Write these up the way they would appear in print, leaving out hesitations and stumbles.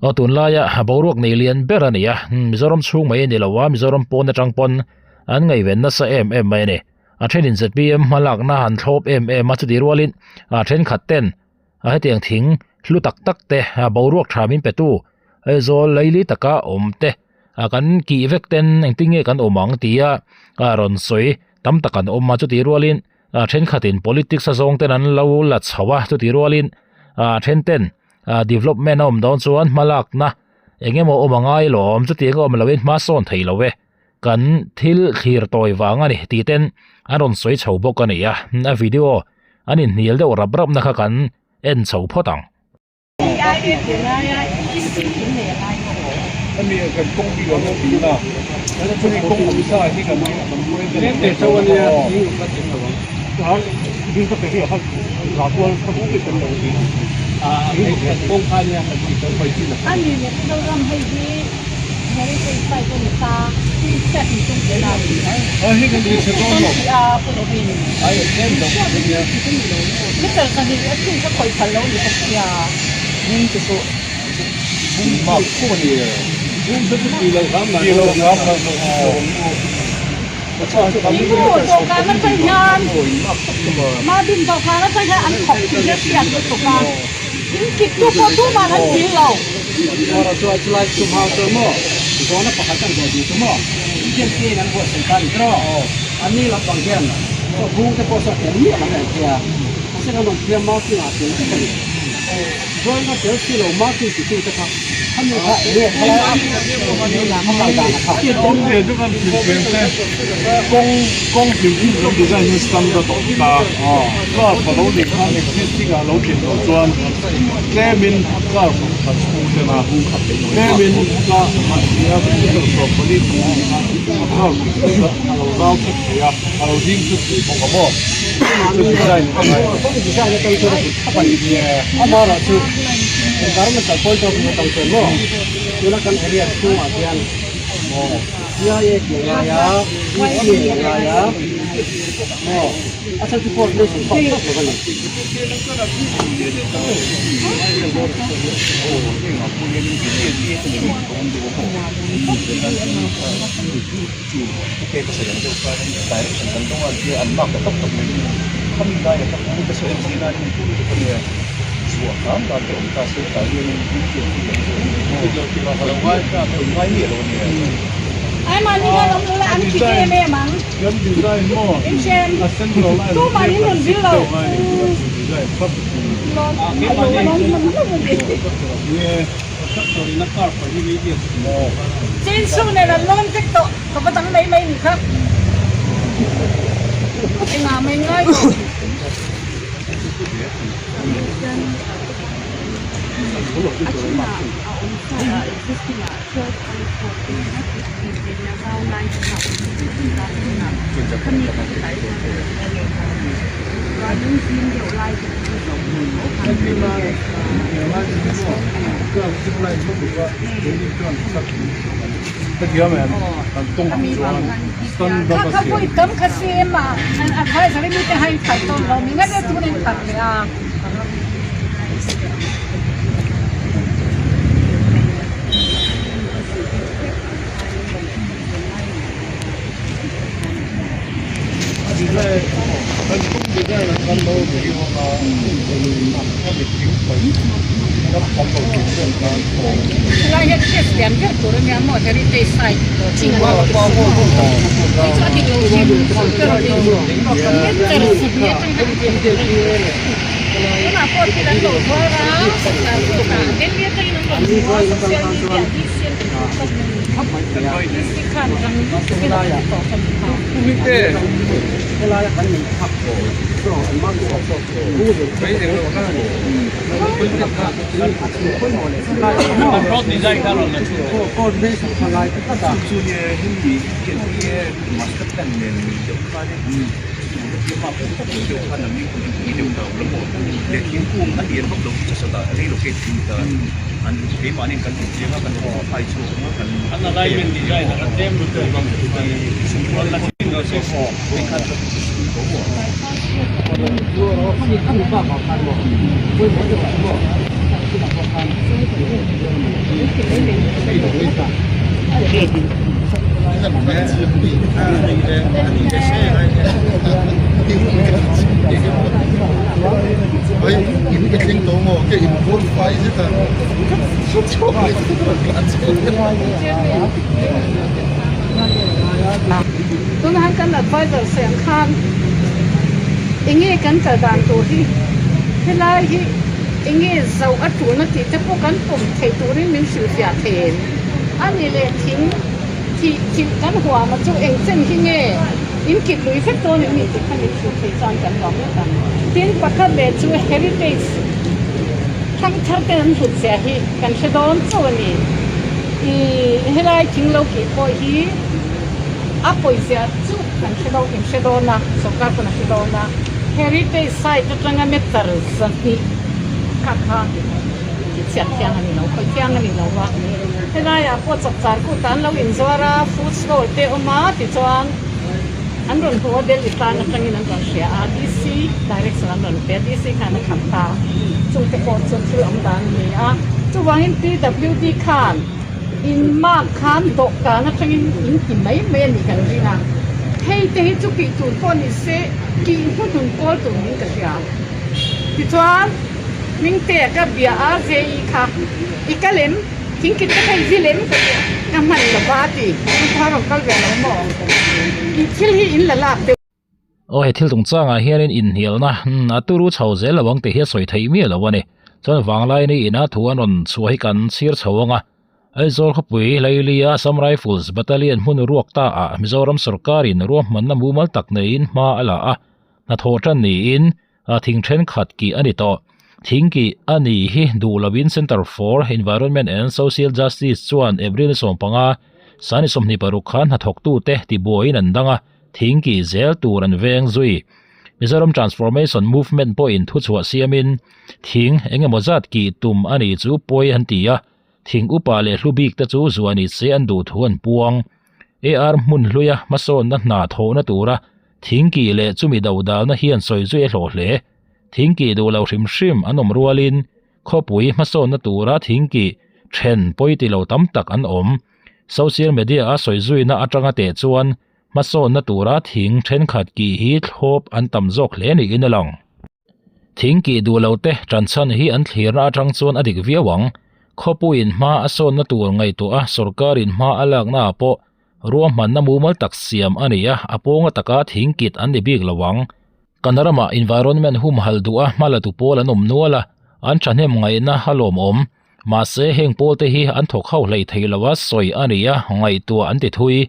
Aw tunlaia boruak nei lian ber a ni a, Mizoram chhung mai a ni lo a, Mizoram pawn atang pawn an ngaihven nasa em em mai a ni. A thenin zpm hmalakna han thlawp em em a, chutih rualin a thenkhat ten a hetiang thing hlu tak tak te boruak tha min petu Aizawl laili taka awm te a kan kih vek ten engtin nge kan awm ang tia a rawn sawi tam tak an awm a, chutih rualin a thenkhatin politics a zawng ten an lo la chho a, chutih rualin a then ten a development a awm dawn chuan hmalakna eng emaw awm a ngai lawm chutiang a awm loin hma sawn thei lo e. Kan thil thlir tawi vang a ni tih ten an rawn sawi chho bawk a ni a, a video an inhnial deuh rap rap na kha kan en chho phawt ang. Tunah kan adviser siam khan enge kan kal dan tur hi helai hi enge zoh a tulna tih te pawh kan pawm thei turin min hrilhfiah thei em? A ni leh thing thih thilh kan huam a chu eng chen hi nge in kit lui vek dawn em ni tih kha min hrilh thei chuan kan lawm ngawt ang. Tin pakhat leh chu heritage thangthar ten an hlut zia hi kan hre dawn chauh a ni. Ih helai thing lo kih pawh hi a pawizia chu kan hre dawn in hre dawn a sorkar pawn a hre dawn a heritage site atanga meter 200 kha kha Chhiat thiang a ni lo, khawih thiang a ni lo va. Helaiah pawh chapchar kut an lo inzuar a, food stall te a awm a, tichuan an rawn hmu a, Delhi tlang atangin an rawn hria a, DC direction an rawn pe a, DC khan a khat ta. Chungte pawh chu thil awm dan a ni a. Chuvangin PWD khan in mark khan dawhkan atangin in ti mai mai a nih kan ring a. Hei te hi chu kih tur pawh ni se, kih hnuhnun kawl tur niin ka hria. Tichuan. Hmingtea ka bia a JE kha i kal em? Thingkit te kha i zil em? Ka ti a, ka hman lo va a ti. Chu kha rawn kal ve lo maw? Tih thil hi in la lak deuh. Aw he thil chungchangah hianin inhnialna a turu chho zel lo ang tih hi a sawi theih miah lo a ni. Chuan vanglai ni ina thu an rawn chhuah hi kan chhir chho ang a. Aizawl khawpui Lailia Assam Rifles Battalion hmun ruak ta ah Mizoram sawrkarin ruahmanna mumal tak neiin hma a la a, hnathawh tan niin A thing thenkhat kih a ni tawh. Thing kih a ni hi duh lovin Centre for Environment and Social Justice chuan April ni 15, Sani 26 khan hnathawktute tibuaiin an dang a, thing kih zel tur an veng zui. Mizoram Transformation Movement pawhin thuchhuah siamin thing eng emaw zat kih tum a ni chu pawi an ti a, thing upa leh hlu bik te chu zuah ni se an duh thu an puang. AR hmun hluia hmasawnna hna thawhna tura thingkih leh chumi dodalna hian sawi zui a hlawh hle. Thingkih duh lo hrim hrim an awm rualin khawpui hmasawnna tura thingkih then pawi ti lo tam tak an awm. Social media-a sawi zuina atanga teh chuan hmasawnna tura thing thenkhat kih hi thlawp an tam zawk hle niin a lang. Thing kih duh lo te tanchhan hi an thlirna atang chuan a dik viau ang. Khawpuiin hma a sawnna tur ngaihtuah a sorkarin hma a lakna ah pawh ruahmanna mumal tak siam a ni a, a pawnga taka thing kit an ni bik lo ang. Kan ramah environment humhalh duh a hma la tu pawl an awm nual a, an thahnem ngaihna a lawmawm. Mahse heng pawl te hi an thawk ho hlei thei lo a sawi a ni a, ngaihtuah an ti thui.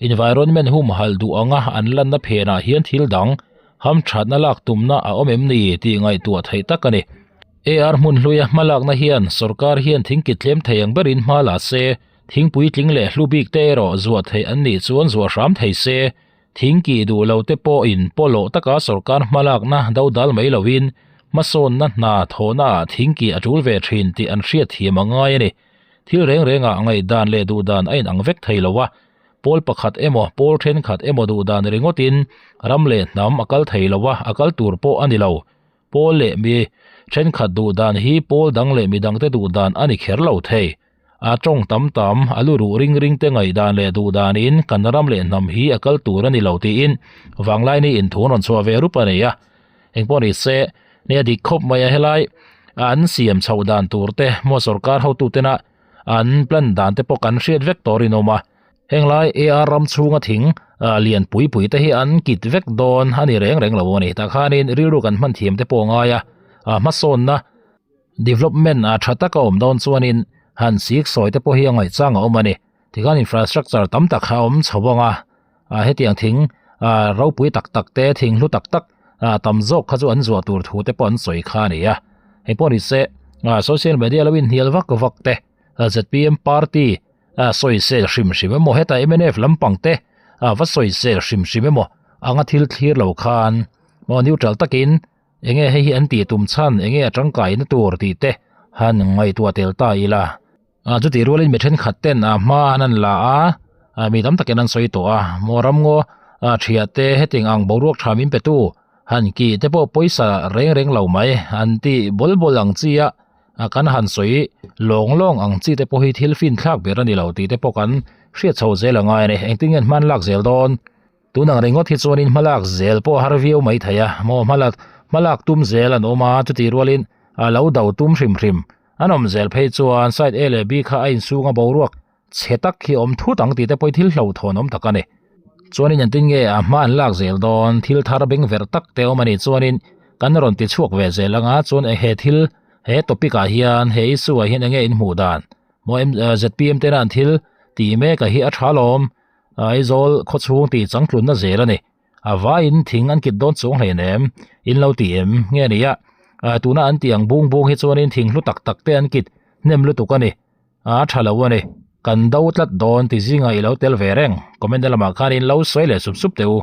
Environment humhalh duh anga an lanna phenah hian thil dang, hamthatna lak tumna a awm em ni tih ngaihtuah theih tak a ni. AR hmun hluia hmalakna hian sorkar hian thingkit tlem thei ang berin hma la se, thing puitling leh hlu bik te erawh zuah theih an nih chuan zuah hram thei se, thingkih duh lo te pawhin pawlawh taka sorkar hmalakna dodal mai loin hmasawnna hna thawhnaah thingkih a tul ve thin tih an hriatthiam a ngai a ni. Thil reng rengah ngaihdan leh duhdan a inang vek thei lo a, pawl pakhat emaw pawl thenkhat emaw duhdan ringawtin ram leh hnam a kal thei lo a, a kal tur pawh a ni lo. Pawl leh mi thenkhat duhdan hi pawl dang leh midangte duhdan a ni kher lo thei. A tawng tam tam, a lu ruh ring ring te ngaihdan leh duhdanin kan ram leh hnam hi a kal tur a ni lo tiin Vanglaini in thu an rawn chhuah ve rup a ni a. Engpawh ni se, ni a dik khawp mai a helai an siam chhoh dan tur te maw sorkar hotutena an plan dan te pawh kan hriat vek tawh rinawm a. Heng lai AR ram chhunga thing lian pui pui te hi an kit vek dawn a ni reng reng lo a ni. Tah khanin rilru kan hman thiam te pawh a ngai a, hmasawnna development a tha taka awm dawn chuanin han sik sawi te pawh hi a ngaihchang a awm a ni. Tikhan infrastructure tam tak a awm chho ang a. ah hetiang thing ah ropui tak tak te thing hlu tak tak ah tam zawk kha chu an zuah tur thu te pawh an sawi kha a ni a hei pawh ni se ah social media lo inhnial vak vak te zpm party ah sawisel hrim hrim emaw hetah mnf lampang te ah va sawisel hrim hrim emaw. anga thil thlir lo khan maw neutral takin enge hei hi an tih tum chhan enge a tangkaina tur tih te han ngaihtuah tel ta ila. Ah chutih rualin mi thenkhat ten ah hma an han la a, ah mi tam takin an sawi tawh a, maw ramngaw ah thiah te hetiang ang boruak tha min pe tu han kih te pawh pawisa reng reng lo mai an tih bawl bawl ang chi a, ah kan han sawi lawng lawng ang chi te pawh hi thil fin thlak ber a ni lo tih te pawh kan hriat chho zel a ngai a ni, engtin nge an hman lak zel dawn? Tun ang ringawt hi chuanin hmalak zel pawh a har viau mai thei a, maw hmalak hmalak tum zel an awm a, chutih rualin a lo do tum hrim hrim an awm zel phei chuan side A leh B kha a insung a boruak chhe tak hi awm thut ang tih te pawh hi thil hlauhthawn awm tak a ni. Chuanin engtin nge a hma an lak zel dawn thil thar beng verh tak te awm a nih chuanin kan rawn ti chhuak ve zel ang a, chuan he thil he topic ah hian he issue ah hian enge inhmuh dan maw zpm tena an thil tih mek a hi a tha lawm. Aizawl khawchhung tih changtlunna zel a ni. A vaiin thing an kit dawn chuang hleinem, in lo ti em nge ni a? Tuna an tih ang bung bung hi chuanin thing hlu tak tak te an kit hnem lutuk a ni. A tha lo a ni. Kan do tlat dawn ti zingah i lo tel ve reng. Comment na lamah khan in lo sawi leh sup sup teh u.